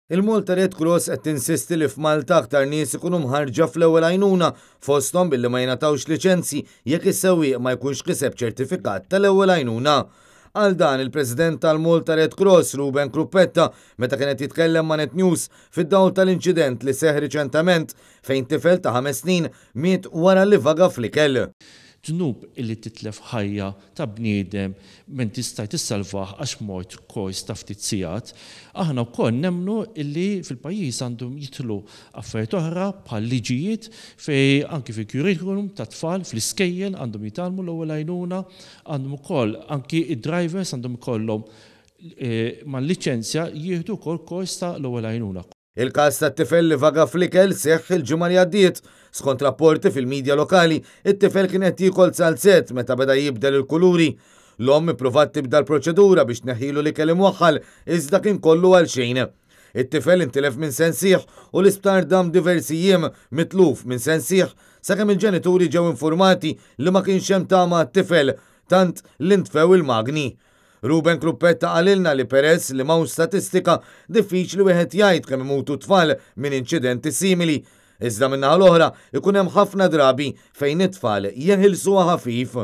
Il-Malta Red Cross qed tinsisti li f'Malta aktar nies ikunu mħarrġa fl-ewwel għajnuna, fosthom billi ma jingħatawx liċenzji jekk is-sewwieq ma jkunx kiseb ċertifikat tal-ewwel għajnuna. Qal dan il-President tal-Malta Red Cross, Ruben Kruppetta, meta kien qed jitkellem ma' Net News fid-dawl tal-inċident li seħħ riċentament fejn tifel ta' ħames snin miet wara li vaga fl-ikel. Dnub illi titlef ħajja ta' bniedem mentri stajt issalvah għax mort kors ta' ftit sigħat. Aħna wkoll nemmnu illi fil-pajjiż għandhom jidħlu affarijiet oħra bħal liġijiet fejn anki fil-curriculum tat-tfal fl-iskejjel għandhom jitgħallmu l-ewwel għajnuna, għandhom ukoll anki d-drivers għandhom ikollhom mal-liċenzja jieħdu wkoll kors ta' l-ewwel għajnuna. Il-każ tat-tifel li vaga fl-ikel seħħ il-ġimgħa li għaddiet. Skont rapporti fil-midja lokali, it-tifel kien qed jiekol zalzett meta beda jibdel il-kuluri. L-omm ippruvat tibda l-proċedura biex tneħħilu l-ikel imwaħħal iżda kien kollu għalxejn. It-tifel intilef minn sensih u l-isptar dam diversi jiem mitluf minn sensih sakemm il-ġenituri ġew infurmati li ma kienx hemm tama għat-tifel tant li ntfew il-magni. Ruben Kruppetta qalilna li peress li m'hawnx statistika, diffiċli wieħed jgħid kemm imutu tfal minn inċidenti simili. Iżda min-naħa l-oħra, ikun hemm ħafna drabi fejn it-tfal jeħilsuha ħafif.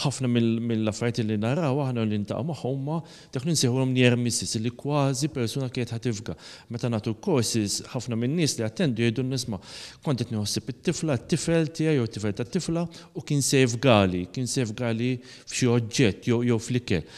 Ħafna mill-affarijiet li naraw aħna u li niltaqgħu magħhom huma dak li nsejħulhom near misses, li kważi persuna kienet ħa tifga. Meta nagħtu l-courses, ħafna min-nies li jattendu jgħidulna isma' kont qed nieħu ħsieb it-tifla, t-tifel tiegħi jew it-tifel tat-tifla u kien se jifgali, kien se jifgali f'xi oġġett jew jew fl-ikel.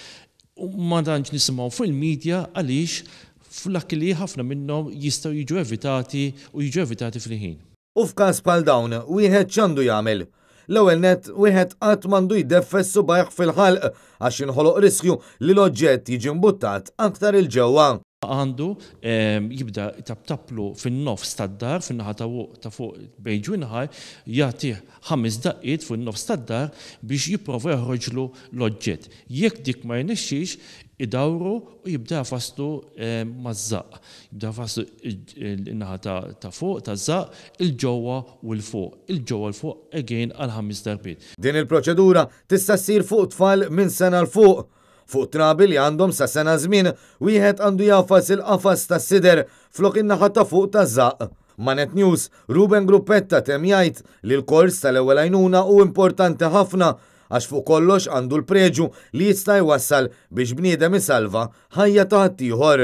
U ma tantx nisimgħu fil-media għaliex luckily ħafna minnhom jistgħu jiġu evitati u jiġu evitati fil-ħin. U f'każ bħal dawn, wieħed x'għandu jagħmel? L-ewwel nett, wieħed qatt m'għandu jdeffes subgħajh fil-ħalq għax jinħoloq riskju li l-oġġett jiġi mbuttat aktar 'il ġewwa. Għandu jibda jtaptaplu fin-nofs tad-dar, fin-naħa ta' fuq bejn ġwinħaj, jagħtih ħames daqqiet fuq in-nofs tad-dar biex jipprova joħroġlu l-oġġett. Jekk dik ma jirnexxix, idawru u jibda jagħfaslu maż-żaqq. Jibda jagħfaslu n-naħa ta' fuq taż-żaqq, 'il ġewwa u 'l fuq, 'il ġewwa 'l fuq again għal ħames darbiet. Din il-proċedura tista' ssir fuq tfal minn sena 'l fuq. Fuq trabi li għandhom sa sena żmien, wieħed għandu jagħfas il-qafas tas-sider flok in-naħa ta' fuq taż-żaqq. Ma' Net News, Ruben Gruppetta temm jgħid li l-kors tal-ewwel għajnuna hu importanti ħafna għax fuq kollox għandu l-preġu li jista' jwassal biex bniedem isalva ħajja ta' ħaddieħor.